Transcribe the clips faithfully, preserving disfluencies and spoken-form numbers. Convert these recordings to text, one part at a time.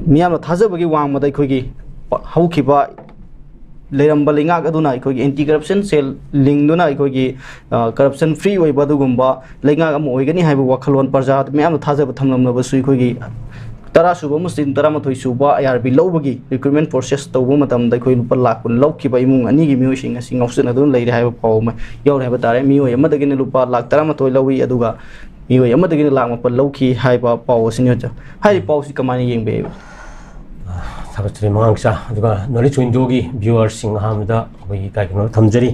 ꯃꯤꯌꯥꯝꯅ ꯊꯥꯖꯕꯒꯤ ꯋꯥꯡꯃꯗ ꯑꯩꯈꯣꯏꯒꯤ ꯍꯧꯈꯤꯕ ꯂꯩꯔꯝꯕ ꯂꯩꯉꯥꯛ ꯑꯗꯨꯅ ꯑꯩꯈꯣꯏꯒꯤ anti corruption cell ꯂꯤꯡꯗꯨꯅ ꯑꯩꯈꯣꯏꯒꯤ corruption free ꯑꯣꯏꯕ ꯑꯗꯨꯒꯨꯝꯕ ꯂꯩꯉꯥꯛ ꯑꯃ ꯑꯣꯏꯒꯅꯤ ꯍꯥꯏꯕ ꯋꯥꯈꯜꯂꯣꯟ ꯄ꯭ꯔꯖꯥ ꯃꯌꯥꯝꯅ ꯊꯥꯖꯕ ꯊꯝꯂꯝꯂꯕꯁꯨ, ꯑꯩꯈꯣꯏꯒꯤ ꯇꯔꯥ ꯁꯨꯕ ꯑꯃꯁꯨꯡ ꯇꯔꯥꯃꯥꯊꯣꯏ ꯁꯨꯕ IRB ꯂꯧꯕꯒꯤ recruitment process ꯇꯧꯕ ꯃꯇꯝꯗ ꯑꯩꯈꯣꯏ ꯂꯨꯄꯥ ꯂꯥꯈ ꯀꯨꯟ ꯂꯧꯈꯤꯕ ꯏꯃꯨꯡ ꯑꯅꯤꯒꯤ ꯃꯤꯑꯣꯏꯁꯤꯡ ꯑꯁꯤ ꯉꯥꯎꯆꯠꯅꯗꯨꯅ ꯂꯩꯔꯦ ꯍꯥꯏꯕ ꯄꯥꯎ ꯑꯃ ꯌꯥꯎꯔꯦ ꯍꯥꯏꯕ ꯇꯥꯔꯦ꯫ ꯃꯤꯑꯣꯏ ꯑꯃꯗꯒꯤꯅ ꯂꯨꯄꯥ ꯂꯥꯈ ꯇꯔꯥꯃꯥꯊꯣꯏ ꯂꯧꯏ, ꯑꯗꯨꯒ ꯃꯤꯑꯣꯏ ꯑꯃꯗꯒꯤꯅ ꯂꯥꯈ ꯃꯥꯄꯟ ꯂꯧꯈꯤ ꯍꯥꯏꯕ ꯄꯥꯎ ꯑꯁꯤꯅꯤ, ꯑꯣꯖꯥ꯫ ꯍꯥꯏꯔꯤꯕ ꯄꯥꯎꯁꯤ ꯀꯃꯥꯏꯅ ꯌꯦꯡꯕꯤꯕ? ꯊꯥꯒꯠꯆꯔꯤ ꯃꯉꯥꯡꯆꯥ꯫ ꯑꯗꯨꯒ Knowledge Window ꯒꯤ viewer ꯁꯤꯡ ꯑꯍꯥꯟꯕꯗ ꯑꯩꯈꯣꯏꯒꯤ ꯏꯀꯥꯏ ꯈꯨꯝꯅꯕ ꯊꯝꯖꯔꯤ꯫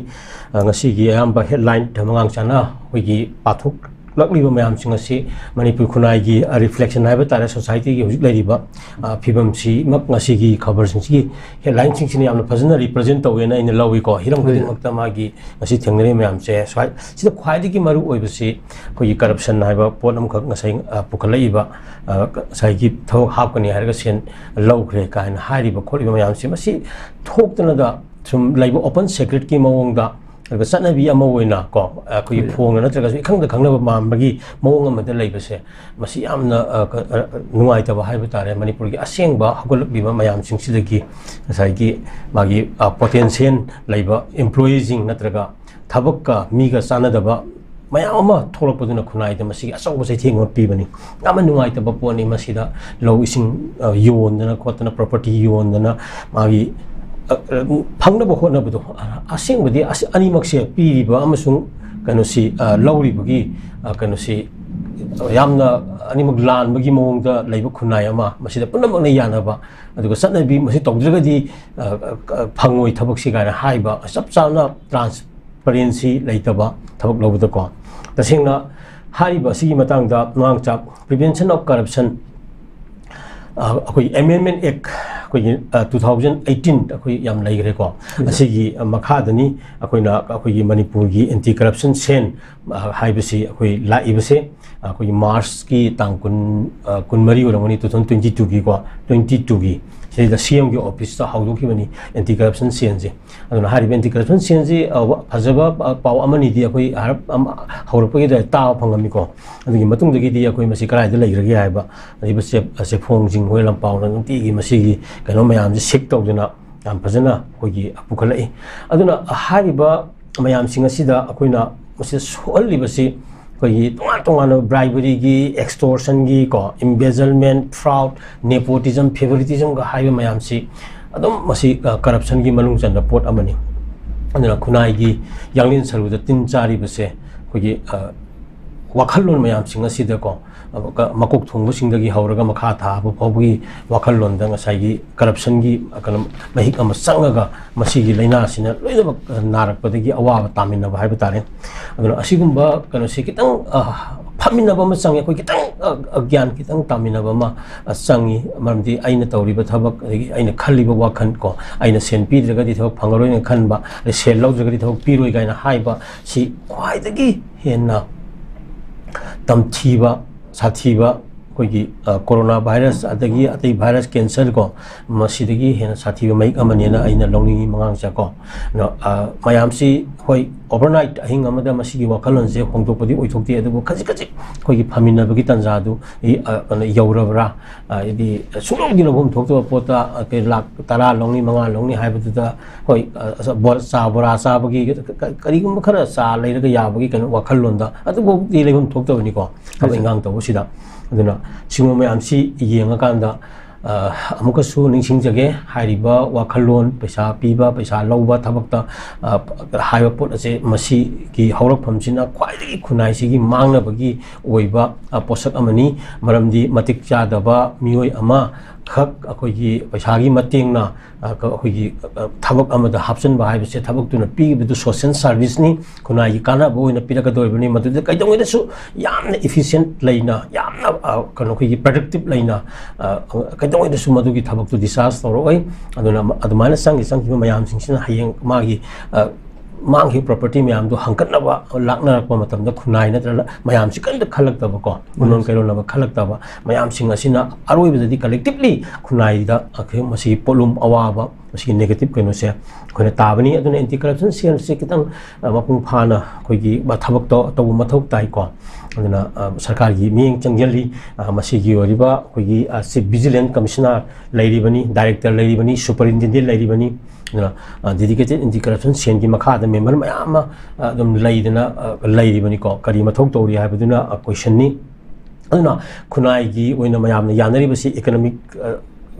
ꯑ, ꯉꯁꯤꯒꯤ ꯑꯌꯥꯝꯕ headline ꯃꯉꯥꯡꯆꯥꯅ ꯑꯩꯈꯣꯏꯒꯤ ꯄꯥꯊꯣꯛꯂꯛꯂꯤꯕ ꯃꯌꯥꯝꯁꯤꯡ ꯑꯁꯤ ꯃꯅꯤꯄꯨꯔ ꯈꯨꯟꯅꯥꯏꯒꯤ, ꯑ, reflection ꯍꯥꯏꯕ ꯇꯥꯔꯦ, society ꯒꯤ ꯍꯧꯖꯤꯛ ꯂꯩꯔꯤꯕ, ꯑ, ꯐꯤꯕꯝꯁꯤꯃꯛ ꯉꯁꯤꯒꯤ ꯈꯕꯔꯁꯤꯡꯁꯤꯒꯤ headline ꯁꯤꯡꯁꯤꯅ ꯌꯥꯝꯅ ꯐꯖꯅ represent ꯇꯧꯋꯦꯅ ꯑꯩꯅ ꯂꯧꯏꯀꯣ꯫ ꯍꯤꯔꯝ ꯈꯨꯗꯤꯡꯃꯛꯇ ꯃꯥꯒꯤ ꯉꯁꯤ ꯊꯦꯡꯅꯔꯤꯕ ꯃꯌꯥꯝꯁꯦ, ꯁ꯭ꯋꯥꯏ-, ꯁꯤꯗ ꯈ꯭ꯋꯥꯏꯗꯒꯤ ꯃꯔꯨ ꯑꯣꯏꯕꯁꯤ ꯑꯩꯈꯣꯏꯒꯤ corruption ꯍꯥꯏꯕ ꯄꯣꯠ ꯑꯃꯈꯛ ꯉꯁꯥꯏ, ꯑ, ꯄꯨꯈꯠꯂꯛꯏꯕ, ꯑ, ꯉꯁꯥꯏꯒꯤ ꯊꯕꯛ ꯍꯥꯞꯀꯅꯤ ꯍꯥꯏꯔꯒ ꯁꯦꯟ ꯂꯧꯈ꯭ꯔꯦ ꯀꯥꯏꯅ ꯍꯥꯏꯔꯤꯕ ꯈꯣꯠꯂꯤꯕ ꯃꯌꯥꯝꯁꯦ, ꯃꯁꯤ ꯊꯣꯛꯇꯅꯗ ꯁꯨꯝ ꯂꯩꯕ open secret ꯀꯤ ꯃꯑꯣꯡꯗ, ꯑꯗꯨꯒ ꯆꯠꯅꯕꯤ ꯑꯃ ꯑꯣꯏꯅ ꯀꯣ, ꯑꯩꯈꯣꯏꯒꯤ ꯐꯣꯡꯅ ꯅꯠꯇ꯭ꯔꯒꯁꯨ ꯏꯈꯪꯗ ꯈꯪꯅꯕ ꯃꯥꯟꯕꯒꯤ ꯃꯑꯣꯡ ꯑꯃꯗ ꯂꯩꯕꯁꯦ, ꯃꯁꯤ ꯌꯥꯝꯅ, ꯑ, ꯀ-, ꯑ, ꯅꯨꯡꯉꯥꯏꯇꯕ ꯍꯥꯏꯕ ꯇꯥꯔꯦ꯫ ꯃꯅꯤꯄꯨꯔꯒꯤ ꯑꯁꯦꯡꯕ ꯍꯧꯒꯠꯂꯛꯂꯤꯕ ꯃꯌꯥꯝꯁꯤꯡꯁꯤꯗꯒꯤ ꯉꯁꯥꯏꯒꯤ ꯃꯥꯒꯤ, ꯑ, potential ꯂꯩꯕ employee ꯁꯤꯡ ꯅꯠꯇ꯭ꯔꯒ ꯊꯕꯛꯀ ꯃꯤꯒ ꯆꯥꯟꯅꯗꯕ ꯃꯌꯥꯝ ꯑꯃ ꯊꯣꯛꯂꯛꯄꯗꯨꯅ ꯈꯨꯟꯅꯥꯏꯗ ꯃꯁꯤꯒꯤ ꯑꯆꯧꯕ ꯆꯩꯊꯦꯡ ꯑꯃ ꯄꯤꯕꯅꯤ꯫ ꯌꯥꯝꯅ ꯅꯨꯡꯉꯥꯏꯇꯕ ꯄꯣꯠꯅꯤ꯫ ꯃꯁꯤꯗ ꯂꯧ ꯏꯁꯤꯡ, ꯑ, ꯌꯣꯟꯗꯅ ꯈꯣꯠꯇꯅ, property ꯌꯣꯟꯗꯅ ꯃꯥꯒꯤ, ꯑ, ꯑ, ꯐꯪꯅꯕ ꯍꯣꯠꯅꯕꯗꯣ, ꯑ, ꯑꯁꯦꯡꯕꯗꯤ ꯑꯁ-, ꯑꯅꯤꯃꯛꯁꯦ ꯄꯤꯔꯤꯕ ꯑꯃꯁꯨꯡ ꯀꯩꯅꯣꯁꯤ, ꯑ, ꯂꯧꯔꯤꯕꯒꯤ, ꯑ, ꯀꯩꯅꯣꯁꯤ ꯌꯥꯝꯅ ꯑꯅꯤꯃꯛ ꯂꯥꯟꯕꯒꯤ ꯃꯑꯣꯡꯗ ꯂꯩꯕ ꯈꯨꯟꯅꯥꯏ ꯑꯃ, ꯃꯁꯤꯗ ꯄꯨꯝꯅꯃꯛꯅ ꯌꯥꯅꯕ, ꯑꯗꯨꯒ ꯆꯠꯅꯕꯤ ꯃꯁꯤ ꯇꯧꯗ꯭ꯔꯒꯗꯤ, ꯑ, ꯑ, ꯐꯪꯉꯣꯏ ꯊꯕꯛꯁꯤ ꯀꯥꯏꯅ ꯍꯥꯏꯕ ꯆꯞ ꯆꯥꯅ transparency ꯂꯩꯇꯕ ꯊꯕꯛ ꯂꯧꯕꯗꯀꯣ꯫ ꯇꯁꯦꯡꯅ ꯍꯥꯏꯔꯤꯕ ꯑꯁꯤꯒꯤ ꯃꯇꯥꯡꯗ ꯃꯉꯥꯡꯆꯥ, Prevention of Corruption, ꯑ, ꯑꯩꯈꯣꯏ Amendment Act, ꯑꯩꯈꯣꯏꯒꯤ, ꯑ, two thousand eighteen ꯑꯩꯈꯣꯏ ꯌꯥꯝ ꯂꯩꯈ꯭ꯔꯦꯀꯣ꯫ ꯑꯁꯤꯒꯤ, ꯑ, ꯃꯈꯥꯗꯅꯤ ꯑꯩꯈꯣꯏꯅ ꯑꯩꯈꯣꯏꯒꯤ ꯃꯅꯤꯄꯨꯔꯒꯤ anti corruption cell, ꯑ, ꯍꯥꯏꯕꯁꯤ ꯑꯩꯈꯣꯏ ꯂꯥꯛꯏꯕꯁꯦ꯫ ꯑꯩꯈꯣꯏꯒꯤ March ꯀꯤ ꯇꯥꯡ ꯀꯨꯟ, ꯑ, ꯀꯨꯟꯃꯔꯤ ꯑꯣꯏꯔꯝꯒꯅꯤ, two thousand twenty two ꯒꯤꯀꯣ, twenty two ꯒꯤ꯫ ꯁꯤꯗ ꯁꯤ ꯑꯦꯝꯒꯤ ꯑꯣꯐꯤꯁꯇ ꯍꯧꯗꯣꯛꯈꯤꯕꯅꯤ ꯑꯦꯟꯇꯤ ꯀꯔꯞꯁꯟ ꯁꯦꯜꯁꯦ꯫ ꯑꯗꯨꯅ ꯍꯥꯏꯔꯤꯕ ꯑꯦꯟꯇꯤ ꯀꯔꯞꯁꯟ ꯁꯦꯜꯁꯤ, ꯑ, ꯋꯥ-, ꯐꯖꯕ, ꯑ, ꯄꯥꯎ ꯑꯃꯅꯤꯗꯤ ꯑꯩꯈꯣꯏ ꯍꯥꯏꯔꯞ ꯑꯃ ꯍꯧꯔꯛꯄꯒꯤꯗ ꯇꯥꯕ ꯐꯪꯉꯝꯃꯤꯀꯣ꯫ ꯑꯗꯨꯒꯤ ꯃꯇꯨꯡꯗꯒꯤꯗꯤ ꯑꯩꯈꯣꯏ ꯃꯁꯤ ꯀꯗꯥꯏꯗ ꯂꯩꯈ꯭ꯔꯒꯦ ꯍꯥꯏꯕ, ꯑꯗꯨꯒ ꯆꯦ-, ꯆꯦꯐꯣꯡꯁꯤꯡ ꯍꯣꯏ ꯂꯝꯄꯥꯎꯅ ꯅꯨꯡꯇꯤꯒꯤ ꯃꯁꯤꯒꯤ ꯀꯩꯅꯣ ꯃꯌꯥꯝꯁꯦ ꯁꯤꯛ ꯇꯧꯗꯅ ꯌꯥꯝ ꯐꯖꯅ ꯑꯩꯈꯣꯏꯒꯤ ꯄꯨꯈꯠꯂꯛꯏ꯫ ꯑꯗꯨꯅ ꯍꯥꯏꯔꯤꯕ ꯃꯌꯥꯝꯁꯤꯡ ꯑꯁꯤꯗ ꯑꯩꯈꯣꯏꯅ ꯃꯁꯤꯗ ꯁꯣꯛꯍꯜꯂꯤꯕꯁꯤ ꯑꯩꯈꯣꯏꯒꯤ ꯇꯣꯉꯥꯟ ꯇꯣꯉꯥꯟꯕ ꯕ꯭ꯔꯥꯏꯕꯔꯤꯒꯤ, ꯑꯦꯛꯁꯇꯣꯔꯁꯟꯒꯤ ꯀꯣ, ꯏꯝꯕꯦꯖꯜꯃꯦꯟ, ꯐ꯭ꯔꯥꯎꯗ, ꯅꯦꯄꯣꯇꯤꯖꯝ, ꯐꯦꯕꯣꯔꯤꯇꯤꯖꯝꯒ ꯍꯥꯏꯕ ꯃꯌꯥꯝꯁꯤ ꯑꯗꯨꯝ ꯃꯁꯤ, ꯑ, ꯀꯔꯞꯁꯟꯒꯤ ꯃꯅꯨꯡ ꯆꯟꯕ ꯄꯣꯠ ꯑꯃꯅꯤ꯫ ꯑꯗꯨꯅ ꯈꯨꯟꯅꯥꯏꯒꯤ ꯌꯥꯡꯂꯦꯟ ꯁꯔꯨꯗ ꯇꯤꯟ ꯆꯥꯔꯤꯕꯁꯦ ꯑꯩꯈꯣꯏꯒꯤ, ꯑ, ꯋꯥꯈꯜꯂꯣꯟ ꯃꯌꯥꯝꯁꯤꯡ ꯑꯁꯤꯗꯀꯣ, ꯑ, ꯃꯀꯣꯛ ꯊꯣꯡꯕꯁꯤꯡꯗꯒꯤ ꯍꯧꯔꯒ ꯃꯈꯥ ꯊꯥꯕ ꯐꯥꯎꯕꯒꯤ ꯋꯥꯈꯜꯂꯣꯟꯗ ꯉꯁꯥꯏꯒꯤ ꯀꯔꯞꯁꯟꯒꯤ, ꯑ, ꯀꯩꯅꯣ, ꯃꯍꯤꯛ ꯑꯃ ꯆꯪꯉꯒ ꯃꯁꯤꯒꯤ ꯂꯥꯏꯅꯥꯁꯤꯅ ꯂꯣꯏꯅꯃꯛ, ꯑ, ꯅꯥꯔꯛꯄꯗꯒꯤ ꯑꯋꯥꯕ ꯇꯥꯃꯤꯟꯅꯕ ꯍꯥꯏꯕ ꯇꯥꯔꯦ꯫ ꯑꯗꯨꯅ ꯑꯁꯤꯒꯨꯝꯕ ꯀꯩꯅꯣꯁꯤ ꯈꯤꯇꯪ, ꯑ, ꯐꯝꯃꯤꯟꯅꯕ ꯑꯃ ꯆꯪꯉꯤ꯫ ꯑꯩꯈꯣꯏ ꯈꯤꯇꯪ, ꯑ, ꯑ, ꯒ꯭ꯌꯥꯟ ꯈꯤꯇꯪ ꯇꯥꯃꯤꯟꯅꯕ ꯑꯃ, ꯑ, ꯆꯪꯉꯤ꯫ ꯃꯔꯝꯗꯤ ꯑꯩꯅ ꯇꯧꯔꯤꯕ ꯊꯕꯛ, ꯑꯗꯒꯤ ꯑꯩꯅ ꯈꯜꯂꯤꯕ ꯋꯥꯈꯜ ꯀꯣ, ꯑꯩꯅ ꯁꯦꯟ ꯄꯤꯗ꯭ꯔꯒꯗꯤ ꯊꯕꯛ ꯐꯪꯉꯔꯣꯏꯅ ꯈꯟꯕ, ꯑꯗꯩ ꯁꯦꯜ ꯂꯧꯗ꯭ꯔꯒꯗꯤ ꯊꯕꯛ ꯄꯤꯔꯣꯏ ꯀꯥꯏꯅ ꯍꯥꯏꯕ ꯁꯤ ꯈ꯭ꯋꯥꯏꯗꯒꯤ ꯍꯦꯟꯅ ꯇꯝꯊꯤꯕ, ꯁꯥꯊꯤꯕ ꯑꯩꯈꯣꯏꯒꯤ, ꯑ, ꯀꯣꯔꯣꯅꯥ ꯚꯥꯏꯔꯁ ꯑꯗꯒꯤ ꯑꯇꯩ ꯚꯥꯏꯔꯁ, ꯀꯦꯟꯁꯔ ꯀꯣ, ꯃꯁꯤꯗꯒꯤ ꯍꯦꯟꯅ ꯁꯥꯊꯤꯕ ꯃꯍꯤꯛ ꯑꯃꯅꯦꯅ ꯑꯩꯅ ꯂꯧꯅꯤꯡꯉꯤ ꯃꯉꯥꯡꯁꯦ ꯀꯣ꯫ ꯑꯗꯣ, ꯑ, ꯃꯌꯥꯝꯁꯤ ꯍꯣꯏ, ꯑꯣꯚꯔꯅꯥꯏꯠ ꯑꯍꯤꯡ ꯑꯃꯗ ꯃꯁꯤꯒꯤ ꯋꯥꯈꯜꯂꯣꯟꯁꯦ ꯍꯣꯡꯗꯣꯛꯄꯗꯤ ꯑꯣꯏꯊꯣꯛꯇꯦ, ꯑꯗꯨꯕꯨ ꯈꯖꯤꯛ ꯈꯖꯤꯛ ꯑꯩꯈꯣꯏꯒꯤ ꯐꯝꯃꯤꯟꯅꯕꯒꯤ ꯇꯥꯟꯖꯥꯗꯨ ꯏ-, ꯑ, ꯀꯩꯅꯣ ꯌꯧꯔꯕ꯭ꯔꯥ? ꯑ, ꯍꯥꯏꯗꯤ ꯁꯨꯡꯂꯧꯗꯤ ꯂꯧꯐꯝ ꯊꯣꯛꯇꯕ ꯄꯣꯠꯇ, ꯑ, ꯀꯩ ꯂꯥꯛ ꯇꯔꯥ ꯂꯧꯅꯤ, ꯃꯉꯥ ꯂꯧꯅꯤ ꯍꯥꯏꯕꯗꯨꯗ, ꯍꯣꯏ, ꯑ, ꯑ, ꯕꯣꯔꯥ, ꯆꯥ ꯕꯣꯔꯥ ꯆꯥꯕꯒꯤ ꯀ-, ꯀ-, ꯀꯔꯤꯒꯨꯝꯕ ꯈꯔ ꯆꯥ ꯂꯩꯔꯒ ꯌꯥꯕꯒꯤ ꯀꯩꯅꯣ ꯋꯥꯈꯜꯂꯣꯟꯗ ꯑꯗꯨꯐꯥꯎꯗꯤ ꯂꯩꯐꯝ ꯊꯣꯛꯇꯕꯅꯤꯀꯣ꯫ ꯊꯕꯛ ꯃꯥꯅꯤ꯫ ꯏꯟꯈꯥꯡ ꯇꯧꯕꯁꯤꯗ꯫ ꯑꯗꯨꯅ ꯁꯤꯒꯨꯝꯕ ꯃꯌꯥꯝꯁꯤ ꯌꯦꯡꯉꯀꯥꯟꯗ, ꯑ, ꯑꯃꯨꯛꯀꯁꯨ ꯅꯤꯡꯁꯤꯡꯖꯒꯦ, ꯍꯥꯏꯔꯤꯕ ꯋꯥꯈꯜꯂꯣꯟ, ꯄꯩꯁꯥ ꯄꯤꯕ, ꯄꯩꯁꯥ ꯂꯧꯕ ꯊꯕꯛꯇ, ꯑ, ꯍꯥꯏꯕ ꯄꯣꯠ ꯑꯁꯦ ꯃꯁꯤꯒꯤ ꯍꯧꯔꯛꯐꯝꯁꯤꯅ ꯈ꯭ꯋꯥꯏꯗꯒꯤ ꯈꯨꯟꯅꯥꯏꯁꯤꯒꯤ ꯃꯥꯡꯅꯕꯒꯤ ꯑꯣꯏꯕ, ꯑ, ꯄꯣꯠꯁꯛ ꯑꯃꯅꯤ꯫ ꯃꯔꯝꯗꯤ ꯃꯇꯤꯛ ꯆꯥꯗꯕ ꯃꯤꯑꯣꯏ ꯑꯃꯈꯛ ꯑꯩꯈꯣꯏꯒꯤ ꯄꯩꯁꯥꯒꯤ ꯃꯇꯦꯡꯅ, ꯑ, ꯀ-, ꯑꯩꯈꯣꯏꯒꯤ, ꯑ, ꯊꯕꯛ ꯑꯃꯗ ꯍꯥꯞꯆꯤꯟꯕ ꯍꯥꯏꯕꯁꯦ ꯊꯕꯛꯇꯨꯅ ꯄꯤꯔꯤꯕꯗꯨ ꯁꯣꯁꯤꯌꯦꯜ ꯁꯥꯔꯚꯤꯁꯅꯤ, ꯈꯨꯟꯅꯥꯏꯒꯤ ꯀꯥꯟꯅꯕ ꯑꯣꯏꯅ ꯄꯤꯔꯛꯀꯗꯧꯔꯤꯕꯅꯤ꯫ ꯃꯗꯨꯗ ꯀꯩꯗꯧꯉꯩꯗꯁꯨ ꯌꯥꯝꯅ ꯏꯐꯤꯁꯤꯌꯦꯟꯠ ꯂꯩꯅ, ꯌꯥꯝꯅ, ꯑ, ꯀꯩꯅꯣ, ꯑꯩꯈꯣꯏꯒꯤ ꯄ꯭ꯔꯗꯛꯇꯤꯞ ꯂꯩꯅ, ꯑ, ꯀꯩꯗꯧꯉꯩꯗꯁꯨ ꯃꯗꯨꯒꯤ ꯊꯕꯛꯇꯨ ꯗꯤꯁꯆꯥꯔꯖ ꯇꯧꯔꯛꯑꯣꯏ꯫ ꯑꯗꯨꯅ ꯃ-, ꯑꯗꯨꯃꯥꯏꯅ ꯆꯪꯈꯤ, ꯆꯪꯈꯤꯕ ꯃꯌꯥꯝꯁꯤꯡꯁꯤꯅ ꯍꯌꯦꯡ ꯃꯥꯒꯤ, ꯑ, ꯃꯥꯡꯈꯤꯕ ꯄ꯭ꯔꯣꯄꯔꯇꯤ ꯃꯌꯥꯝꯗꯣ ꯍꯪꯀꯠꯅꯕ ꯂꯥꯛꯅꯔꯛꯄ ꯃꯇꯝꯗ ꯈꯨꯟꯅꯥꯏ ꯅꯠꯇ꯭ꯔꯒ ꯃꯌꯥꯝꯁꯤ ꯀꯔꯤꯝꯇ ꯈꯜꯂꯛꯇꯕꯀꯣ, ꯎꯝ꯫ ꯎꯅꯣꯟ ꯀꯩꯔꯣꯟꯅꯕ ꯈꯜꯂꯛꯇꯕ ꯃꯌꯥꯝꯁꯤꯡ ꯑꯁꯤꯅ ꯑꯔꯣꯏꯕꯗꯗꯤ collectively ꯈꯨꯟꯅꯥꯏꯗ ꯑꯩꯈꯣꯏ ꯃꯁꯤꯒꯤ ꯄꯣꯠꯂꯨꯝ ꯑꯋꯥꯕ, ꯃꯁꯤꯒꯤ negative ꯀꯩꯅꯣꯁꯦ ꯑꯩꯈꯣꯏꯅ ꯇꯥꯕꯅꯤ꯫ ꯑꯗꯨꯅ anti corruption cellꯁꯦ ꯈꯤꯇꯪ, ꯑ, ꯃꯄꯨꯡ ꯐꯥꯅ ꯑꯩꯈꯣꯏꯒꯤ ꯊꯕꯛꯇꯣ ꯇꯧꯕ ꯃꯊꯧ ꯇꯥꯏꯀꯣ꯫ ꯑꯗꯨꯅ, ꯑ, ꯁꯔꯀꯥꯔꯒꯤ ꯃꯤꯠꯌꯦꯡ ꯆꯪꯁꯤꯜꯂꯤ꯫ ꯑ, ꯃꯁꯤꯒꯤ ꯑꯣꯏꯔꯤꯕ ꯑꯩꯈꯣꯏꯒꯤ, ꯑ, Chief Vigilance Commissioner ꯂꯩꯔꯤꯕꯅꯤ, director ꯂꯩꯔꯤꯕꯅꯤ, superintendent ꯂꯩꯔꯤꯕꯅꯤ꯫ ꯑꯗꯨꯅ, ꯑ, dedicated anti corruption cellꯒꯤ ꯃꯈꯥꯗ member ꯃꯌꯥꯝ ꯑꯃ, ꯑ, ꯑꯗꯨꯝ ꯂꯩꯗꯅ, ꯑ, ꯂꯩꯔꯤꯕꯅꯤꯀꯣ꯫ ꯀꯔꯤ ꯃꯊꯧ ꯇꯧꯔꯤ ꯍꯥꯏꯕꯗꯨꯅ, ꯑ, questionꯅꯤ꯫ ꯑꯗꯨꯅ ꯈꯨꯟꯅꯥꯏꯒꯤ ꯑꯣꯏꯅ ꯃꯌꯥꯝꯅ ꯌꯥꯅꯔꯤꯕꯁꯤ economic, ꯑ,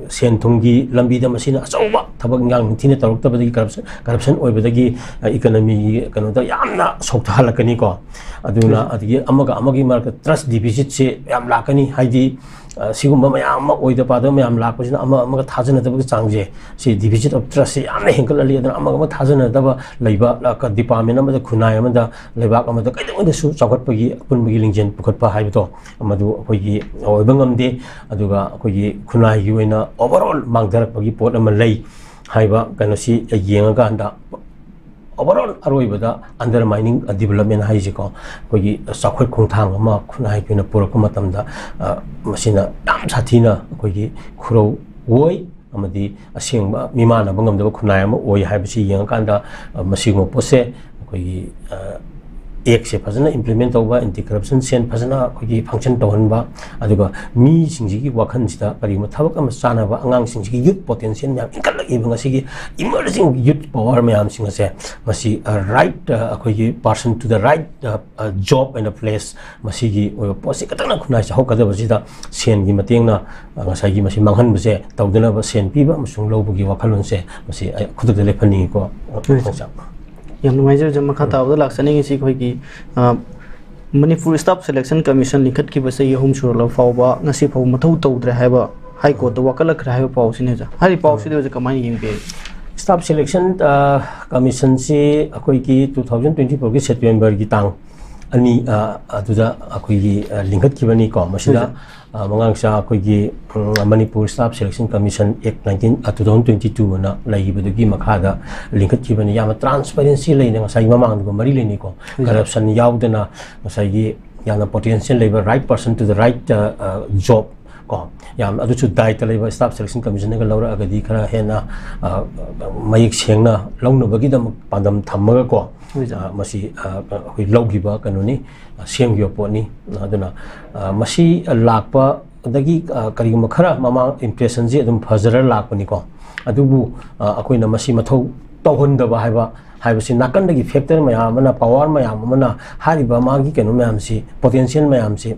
ꯁꯦꯟ ꯊꯨꯝꯒꯤ ꯂꯝꯕꯤꯗ ꯃꯁꯤꯅ ꯑꯆꯧꯕ ꯊꯕꯛ ꯏꯟꯈꯥꯡ ꯅꯤꯡꯊꯤꯅ ꯇꯧꯔꯛꯇꯕꯗꯒꯤ corruption, corruption ꯑꯣꯏꯕꯗꯒꯤ, ꯑ, economyꯒꯤ ꯀꯩꯅꯣꯗ ꯌꯥꯝꯅ ꯁꯣꯛꯊꯍꯜꯂꯛꯀꯅꯤꯀꯣ꯫ ꯑꯗꯨꯅ ꯎꯝ꯫ ꯑꯗꯒꯤ ꯑꯃꯒ ꯑꯃꯒꯤ ꯃꯔꯛꯇ trust deficitꯁꯦ ꯌꯥꯝ ꯂꯥꯛꯀꯅꯤ꯫ ꯍꯥꯏꯗꯤ, ꯑ, ꯁꯤꯒꯨꯝꯕ ꯃꯌꯥꯝ ꯑꯃ ꯑꯣꯏꯗ ꯄꯥꯗꯕ ꯃꯌꯥꯝ ꯂꯥꯛꯄꯁꯤꯅ ꯑꯃ ꯑꯃꯒ ꯊꯥꯖꯅꯗꯕꯒꯤ ꯆꯥꯡꯁꯦ, ꯁꯤ deficit of trustꯁꯦ ꯌꯥꯝꯅ ꯍꯦꯟꯒꯠꯍꯜꯂꯤ꯫ ꯑꯗꯨꯅ ꯑꯃꯒ ꯑꯃꯒ ꯊꯥꯖꯅꯗꯕ ꯂꯩꯕ, ꯑ, department ꯑꯃꯗ, ꯈꯨꯟꯅꯥꯏ ꯑꯃꯗ, ꯂꯩꯕꯥꯛ ꯑꯃꯗ ꯀꯩꯗꯧꯉꯩꯗꯁꯨ ꯆꯥꯎꯈꯠꯄꯒꯤ ꯑꯄꯨꯟꯕꯒꯤ ꯂꯤꯡꯖꯦꯜ ꯄꯨꯈꯠꯄ ꯍꯥꯏꯕꯗꯣ ꯃꯗꯨ ꯑꯩꯈꯣꯏꯒꯤ ꯑꯣꯏꯕ ꯉꯝꯗꯦ꯫ ꯑꯗꯨꯒ ꯑꯩꯈꯣꯏꯒꯤ ꯈꯨꯟꯅꯥꯏꯒꯤ ꯑꯣꯏꯅ overall ꯃꯥꯡꯊꯔꯛꯄꯒꯤ ꯄꯣꯠ ꯑꯃ ꯂꯩ ꯍꯥꯏꯕ ꯀꯩꯅꯣꯁꯤ ꯌꯦꯡꯉꯀꯥꯟꯗ, overall ꯑꯔꯣꯏꯕꯗ undermining development ꯍꯥꯏꯁꯦꯀꯣ, ꯑꯩꯈꯣꯏꯒꯤ ꯆꯥꯎꯈꯠ ꯈꯣꯡꯊꯥꯡ ꯑꯃ ꯈꯨꯟꯅꯥꯏꯒꯤ ꯑꯣꯏꯅ ꯄꯨꯔꯛꯄ ꯃꯇꯝꯗ, ꯑ, ꯃꯁꯤꯅ ꯌꯥꯝ ꯁꯥꯊꯤꯅ ꯑꯩꯈꯣꯏꯒꯤ ꯈꯨꯔꯧ ꯑꯣꯏ꯫ ꯑꯃꯗꯤ ꯑꯁꯦꯡꯕ ꯃꯤꯃꯥꯟꯅꯕ ꯉꯝꯗꯕ ꯈꯨꯟꯅꯥꯏ ꯑꯃ ꯑꯣꯏ ꯍꯥꯏꯕꯁꯤ ꯌꯦꯡꯉꯀꯥꯟꯗ, ꯑ, ꯃꯁꯤꯒꯨꯝꯕ ꯄꯣꯠꯁꯦ ꯑꯩꯈꯣꯏꯒꯤ, ꯑ, actꯁꯦ ꯐꯖꯅ implement ꯇꯧꯕ, anti corruption cell ꯐꯖꯅ ꯑꯩꯈꯣꯏꯒꯤ function ꯇꯧꯍꯟꯕ, ꯑꯗꯨꯒ ꯃꯤꯁꯤꯡꯁꯤꯒꯤ ꯋꯥꯈꯜꯁꯤꯗ ꯀꯔꯤꯒꯨꯝꯕ ꯊꯕꯛ ꯑꯃ ꯆꯥꯅꯕ, ꯑꯉꯥꯡꯁꯤꯡꯁꯤꯒꯤ youth potential ꯃꯌꯥꯝ ꯏꯟꯈꯠꯂꯛꯏꯕ ꯉꯁꯤꯒꯤ emerging youth power ꯃꯌꯥꯝꯁꯤꯡ ꯑꯁꯦ, ꯃꯁꯤ, ꯑ, right, ꯑ, ꯑꯩꯈꯣꯏꯒꯤ person to the right, ꯑ, ꯑ, job ꯑꯣꯏꯅ place, ꯃꯁꯤꯒꯤ ꯑꯣꯏꯕ ꯄꯣꯠꯁꯤ ꯈꯛꯇꯪꯅ ꯈꯨꯟꯅꯥꯏ ꯆꯥꯎꯈꯠꯀꯗꯕꯁꯤꯗ ꯁꯦꯟꯒꯤ ꯃꯇꯦꯡꯅ, ꯑ, ꯉꯁꯥꯏꯒꯤ ꯃꯁꯤ ꯃꯥꯡꯍꯟꯕꯁꯦ ꯇꯧꯗꯅꯕ ꯁꯦꯟ ꯄꯤꯕ ꯑꯃꯁꯨꯡ ꯂꯧꯕꯒꯤ ꯋꯥꯈꯜꯂꯣꯟꯁꯦ ꯃꯁꯤ ꯑꯩ ꯈꯨꯗꯛꯇ ꯂꯦꯞꯍꯟꯅꯤꯡꯉꯤꯀꯣ꯫ ꯎꯝ꯫ ꯅꯣꯡꯆꯥꯛ꯫ ꯌꯥꯝ ꯅꯨꯡꯉꯥꯏꯖꯔꯦ, ꯃꯈꯥ ꯎꯝ꯫ ꯇꯥꯕꯗ ꯂꯥꯛꯆꯅꯤꯡꯉꯤꯁꯤ ꯑꯩꯈꯣꯏꯒꯤ, ꯑ, ꯃꯅꯤꯄꯨꯔ Staff Selection Commission ꯂꯤꯡꯈꯠꯈꯤꯕ ꯆꯍꯤ ꯑꯍꯨꯝ ꯁꯨꯔꯛꯂꯕ ꯐꯥꯎꯕ ꯉꯁꯤ ꯐꯥꯎꯕ ꯃꯊꯧ ꯇꯧꯗ꯭ꯔꯦ ꯍꯥꯏꯕ High Courtꯇ ꯋꯥꯀꯠꯂꯛꯈ꯭ꯔꯦ ꯍꯥꯏꯕ ꯄꯥꯎꯁꯤꯅꯤ ꯑꯣꯖꯥ꯫ ꯍꯥꯏꯔꯤꯕ ꯄꯥꯎꯁꯤꯗꯤ ꯑꯣꯖꯥ ꯀꯃꯥꯏꯅ ꯌꯦꯡꯕꯤꯔꯤ? Staff Selection, ꯑ, Commissionꯁꯤ ꯑꯩꯈꯣꯏꯒꯤ two thousand twenty fourꯒꯤ Septemberꯒꯤ ꯇꯥꯡ ꯑꯅꯤ, ꯑ, ꯑꯗꯨꯗ ꯑꯩꯈꯣꯏꯒꯤ, ꯑ, ꯂꯤꯡꯈꯠꯈꯤꯕꯅꯤꯀꯣ꯫ ꯃꯁꯤꯗ, ꯑ, ꯃꯉꯥꯡꯆꯥ ꯑꯩꯈꯣꯏꯒꯤ, ꯎꯝ, Manipur Staff Selection Commission Act nineteen, ꯑ, two thousand twenty-two ꯑꯅ ꯂꯩꯈꯤꯕꯗꯨꯒꯤ ꯃꯈꯥꯗ ꯂꯤꯡꯈꯠꯈꯤꯕꯅꯤ꯫ ꯌꯥꯝꯅ transparency ꯂꯩꯅ, ꯉꯁꯥꯏꯒꯤ ꯃꯃꯥꯡꯗꯨꯒ ꯃꯔꯤ ꯂꯩꯅꯩꯀꯣ꯫ ꯍꯣꯏ, ꯁꯥꯔ꯫ Corruption ꯌꯥꯎꯗꯅ ꯉꯁꯥꯏꯒꯤ ꯌꯥꯝꯅ potential ꯂꯩꯕ, right person to the right, ꯑ, ꯑ, job ꯀꯣ, ꯌꯥꯝ, ꯑꯗꯨꯁꯨ ꯗꯥꯏꯇ ꯂꯩꯕ Staff Selection Commissionꯅꯒ ꯂꯧꯔꯛꯑꯒꯗꯤ ꯈꯔ ꯍꯦꯟꯅ, ꯑ, ꯃꯌꯦꯛ ꯁꯦꯡꯅ ꯂꯧꯅꯕꯒꯤꯗꯃꯛ ꯄꯥꯟꯗꯝ ꯊꯝꯃꯒꯀꯣ, ꯍꯣꯏ, ꯁꯥꯔ꯫ ꯑ, ꯃꯁꯤ, ꯑ, ꯑꯩꯈꯣꯏ ꯂꯧꯈꯤꯕ ꯀꯩꯅꯣꯅꯤ, ꯑ, ꯁꯦꯝꯈꯤꯕ ꯄꯣꯠꯅꯤ꯫ ꯑꯗꯨꯅ, ꯑ, ꯃꯁꯤ ꯂꯥꯛꯄꯗꯒꯤ, ꯑ, ꯀꯔꯤꯒꯨꯝꯕ ꯈꯔ ꯃꯃꯥꯡ impressionꯁꯤ ꯑꯗꯨꯝ ꯐꯖꯔ ꯂꯥꯛꯄꯅꯤꯀꯣ꯫ ꯑꯗꯨꯕꯨ, ꯑ, ꯑꯩꯈꯣꯏꯅ ꯃꯁꯤ ꯃꯊꯧ ꯇꯧꯍꯟꯗꯕ ꯍꯥꯏꯕ, ꯍꯥꯏꯕꯁꯤ ꯅꯥꯀꯟꯗꯒꯤ factor ꯃꯌꯥꯝ ꯑꯃꯅ, power ꯃꯌꯥꯝ ꯑꯃꯅ ꯍꯥꯏꯔꯤꯕ ꯃꯥꯒꯤ ꯀꯩꯅꯣ ꯃꯌꯥꯝꯁꯤ, potential ꯃꯌꯥꯝꯁꯤ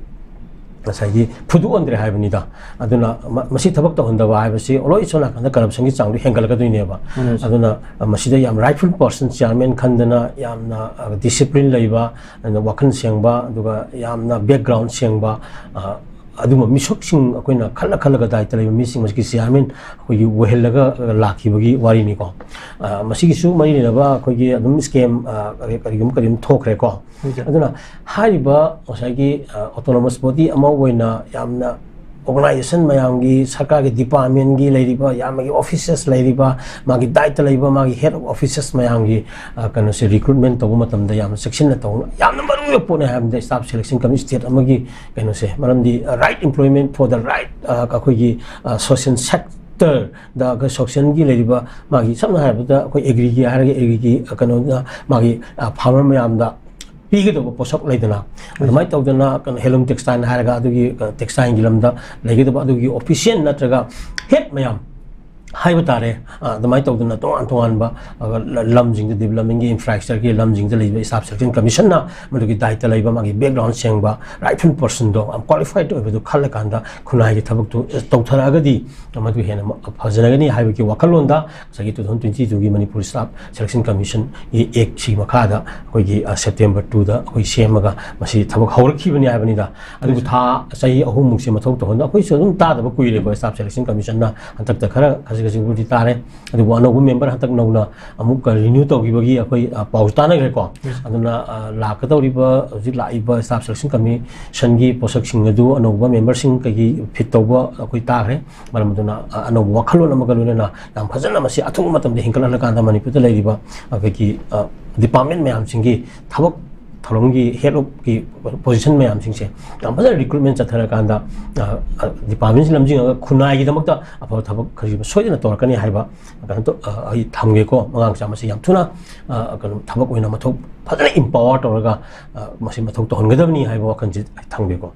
ꯉꯁꯥꯏꯒꯤ ꯐꯨꯗꯣꯛꯍꯟꯗ꯭ꯔꯦ ꯍꯥꯏꯕꯅꯤꯗ꯫ ꯑꯗꯨꯅ ꯃ-, ꯃꯁꯤ ꯊꯕꯛ ꯇꯧꯍꯟꯗꯕ ꯍꯥꯏꯕꯁꯤ ꯑꯣꯜꯋꯦꯖ ꯁꯣꯝ ꯅꯥꯀꯟꯗ corruptionꯒꯤ ꯆꯥꯡꯗꯨ ꯍꯦꯟꯒꯠꯂꯛꯀꯗꯣꯏꯅꯦꯕ꯫ ꯃꯥꯅꯦ, ꯁꯥꯔ꯫ ꯑꯗꯨꯅ, ꯑ, ꯃꯁꯤꯗ ꯌꯥꯝ rightful person chairman ꯈꯟꯗꯅ ꯌꯥꯝꯅ, ꯑ, discipline ꯂꯩꯕ, ꯑꯗꯨꯅ ꯋꯥꯈꯜ ꯁꯦꯡꯕ, ꯑꯗꯨꯒ ꯌꯥꯝꯅ background ꯁꯦꯡꯕ, ꯑ, ꯑꯗꯨꯒꯨꯝꯕ ꯃꯤꯁꯛꯁꯤꯡ ꯑꯩꯈꯣꯏꯅ ꯈꯜꯂ ꯈꯜꯂꯒ ꯗꯥꯏꯇ ꯂꯩꯕ ꯃꯤꯁꯤꯡ ꯑꯁꯤꯒꯤ chairman ꯑꯩꯈꯣꯏꯒꯤ ꯑꯣꯏꯍꯜꯂꯒ ꯂꯥꯛꯈꯤꯕꯒꯤ ꯋꯥꯔꯤꯅꯤꯀꯣ꯫ ꯑ, ꯃꯁꯤꯒꯤꯁꯨ ꯃꯔꯤ ꯂꯩꯅꯕ ꯑꯩꯈꯣꯏꯒꯤ ꯑꯗꯨꯝ scam, ꯑ, ꯀꯔꯤ-, ꯀꯔꯤꯒꯨꯝꯕ ꯀꯔꯤꯒꯨꯝꯕ ꯊꯣꯛꯈ꯭ꯔꯦꯀꯣ꯫ ꯍꯣꯏ, ꯁꯥꯔ꯫ ꯑꯗꯨꯅ ꯍꯥꯏꯔꯤꯕ ꯉꯁꯥꯏꯒꯤ, ꯑ, autonomous body ꯑꯃ ꯑꯣꯏꯅ ꯌꯥꯝꯅ organization ꯃꯌꯥꯝꯒꯤ, ꯁꯔꯀꯥꯔꯒꯤ departmentꯀꯤ ꯂꯩꯔꯤꯕ, ꯌꯥꯝꯅꯒꯤ officers ꯂꯩꯔꯤꯕ, ꯃꯥꯒꯤ ꯗꯥꯏꯇ ꯂꯩꯕ, ꯃꯥꯒꯤ head of officers ꯃꯌꯥꯝꯒꯤ, ꯑ, ꯀꯩꯅꯣꯁꯦ, recruitment ꯇꯧꯕ ꯃꯇꯝꯗ ꯌꯥꯝꯅ ꯆꯦꯛꯁꯤꯟꯅ ꯇꯧꯅ, ꯌꯥꯝꯅ ꯃꯔꯨꯑꯣꯏꯕ ꯄꯣꯠꯅꯤ ꯍꯥꯏꯕꯗ Staff Selection Commission state ꯑꯃꯒꯤ ꯀꯩꯅꯣꯁꯦ, ꯃꯔꯝꯗꯤ, ꯑ, right employment for the right, ꯑ, ꯑꯩꯈꯣꯏꯒꯤ, ꯑ, social sectorꯗ, ꯑꯩꯈꯣꯏ socialꯒꯤ ꯂꯩꯔꯤꯕ ꯃꯥꯒꯤ, ꯁꯝꯅ ꯍꯥꯏꯔꯕꯗ ꯑꯩꯈꯣꯏ agriꯒꯤ ꯍꯥꯏꯔꯒ agriꯒꯤ, ꯑ, ꯀꯩꯅꯣꯗ ꯃꯥꯒꯤ, ꯑ, farmer ꯃꯌꯥꯝꯗ ꯄꯤꯒꯗꯧꯕ ꯄꯣꯠꯁꯛ ꯂꯩꯗꯅ, ꯑꯗꯨꯃꯥꯏꯅ ꯇꯧꯗꯅ ꯀꯩꯅꯣ handloom textile ꯍꯥꯏꯔꯒ ꯑꯗꯨꯒꯤ, ꯑ, textileꯒꯤ ꯂꯝꯗ ꯂꯩꯒꯗꯕ ꯑꯗꯨꯒꯤ official ꯅꯠꯇ꯭ꯔꯒ head ꯃꯌꯥꯝ ꯍꯥꯏꯕ ꯇꯥꯔꯦ, ꯑ, ꯑꯗꯨꯃꯥꯏꯅ ꯇꯧꯗꯅ ꯇꯣꯉꯥꯟ ꯇꯣꯉꯥꯟꯕ, ꯑ, ꯂ-, ꯂꯝꯁꯤꯡꯗ, developmentꯒꯤ infrastructureꯒꯤ ꯂꯝꯁꯤꯡꯗ ꯂꯩꯕ Staff Selection Commissionꯅ ꯃꯗꯨꯒꯤ ꯗꯥꯏꯇ ꯂꯩꯕ, ꯃꯥꯒꯤ background ꯁꯦꯡꯕ, rightful personꯗꯣ, ꯌꯥꯝ qualified ꯑꯣꯏꯕꯗꯨ ꯈꯜꯂꯀꯥꯟꯗ ꯈꯨꯟꯅꯥꯏꯒꯤ ꯊꯕꯛꯇꯨ, ꯑ, ꯇꯧꯊꯔꯛꯑꯒꯗꯤ ꯃꯗꯨ ꯍꯦꯟꯅ ꯃ-, ꯐꯖꯔꯒꯅꯤ ꯍꯥꯏꯕꯒꯤ ꯋꯥꯈꯜꯂꯣꯟꯗ ꯉꯁꯥꯏꯒꯤ two thousand twenty twoꯒꯤ Manipur Staff Selection Commissionꯒꯤ Actꯁꯤ ꯃꯈꯥꯗ ꯑꯩꯈꯣꯏꯒꯤ, ꯑ, September twoꯗ ꯑꯩꯈꯣꯏ ꯁꯦꯝꯃꯒ ꯃꯁꯤ ꯊꯕꯛ ꯍꯧꯔꯛꯈꯤꯕꯅꯤ ꯍꯥꯏꯕꯅꯤꯗ꯫ ꯑꯗꯨꯕꯨ ꯊꯥ, ꯆꯍꯤ ꯑꯍꯨꯝꯃꯨꯛꯁꯦ ꯃꯊꯧ ꯇꯧꯍꯟꯗ ꯑꯩꯈꯣꯏꯁꯨ ꯑꯗꯨꯝ ꯇꯥꯗꯕ ꯀꯨꯏꯔꯦꯀꯣ, Staff Selection Commissionꯅ ꯍꯟꯗꯛꯇ ꯈꯔ ꯈꯖꯤꯛ ꯁꯤꯡꯕꯨꯗꯤ ꯇꯥꯔꯦ꯫ ꯑꯗꯨꯕꯨ ꯑꯅꯧꯕ member ꯍꯟꯗꯛ ꯅꯧꯅ ꯑꯃꯨꯛꯀ renew ꯇꯧꯈꯤꯕꯒꯤ ꯑꯩꯈꯣꯏ, ꯑ, ꯄꯥꯎꯁꯨ ꯇꯥꯅꯈ꯭ꯔꯦꯀꯣ꯫ ꯑꯗꯨꯅ, ꯑ, ꯂꯥꯛꯀꯗꯧꯔꯤꯕ ꯍꯧꯖꯤꯛ ꯂꯥꯛꯏꯕ staff selection commissionꯒꯤ ꯄꯣꯠꯁꯛꯁꯤꯡ ꯑꯗꯨ ꯑꯅꯧꯕ memberꯁꯤꯡ ꯀꯩꯒꯤ fit ꯇꯧꯕ ꯑꯩꯈꯣꯏ ꯇꯥꯈ꯭ꯔꯦ꯫ ꯃꯔꯝ ꯑꯗꯨꯅ, ꯑ, ꯑꯅꯧꯕ ꯋꯥꯈꯜꯂꯣꯟ ꯑꯃꯒ ꯂꯣꯏꯅꯅ ꯌꯥꯝ ꯐꯖꯅ ꯃꯁꯤ ꯑꯊꯨꯕ ꯃꯇꯝꯗ ꯍꯤꯡꯒꯠꯍꯜꯂꯀꯥꯟꯗ ꯃꯅꯤꯄꯨꯔꯗ ꯂꯩꯔꯤꯕ ꯑꯩꯈꯣꯏꯒꯤ, ꯑ, department ꯃꯌꯥꯝꯁꯤꯡꯒꯤ ꯊꯕꯛ ꯊꯧꯔꯝꯒꯤ head ofꯀꯤ position ꯃꯌꯥꯝꯁꯤꯡꯁꯦ ꯌꯥꯝ ꯐꯖꯅ recruitment ꯆꯠꯊꯔꯀꯥꯟꯗ, ꯑ, ꯑ, departmentꯁꯤ ꯂꯝꯖꯤꯡꯉꯒ ꯈꯨꯟꯅꯥꯏꯒꯤꯗꯃꯛꯇ ꯑꯐꯕ ꯊꯕꯛ ꯈꯔ ꯁꯣꯏꯗꯅ ꯇꯧꯔꯛꯀꯅꯤ ꯍꯥꯏꯕ ꯀꯩꯅꯣ ꯇꯧ-, ꯑ, ꯑꯩ ꯊꯝꯒꯦꯀꯣ꯫ ꯑꯉꯥꯡ ꯃꯆꯥ ꯃꯁꯤ ꯌꯥꯝ ꯊꯨꯅ, ꯑ, ꯀꯩꯅꯣ, ꯊꯕꯛ ꯑꯣꯏꯅ ꯃꯊꯧ ꯐꯖꯅ empower ꯇꯧꯔꯒ, ꯑ, ꯃꯁꯤ ꯃꯊꯧ ꯇꯧꯍꯟꯒꯗꯕꯅꯤ ꯍꯥꯏꯕ ꯋꯥꯈꯜꯁꯤ ꯑꯩ ꯊꯝꯒꯦꯀꯣ꯫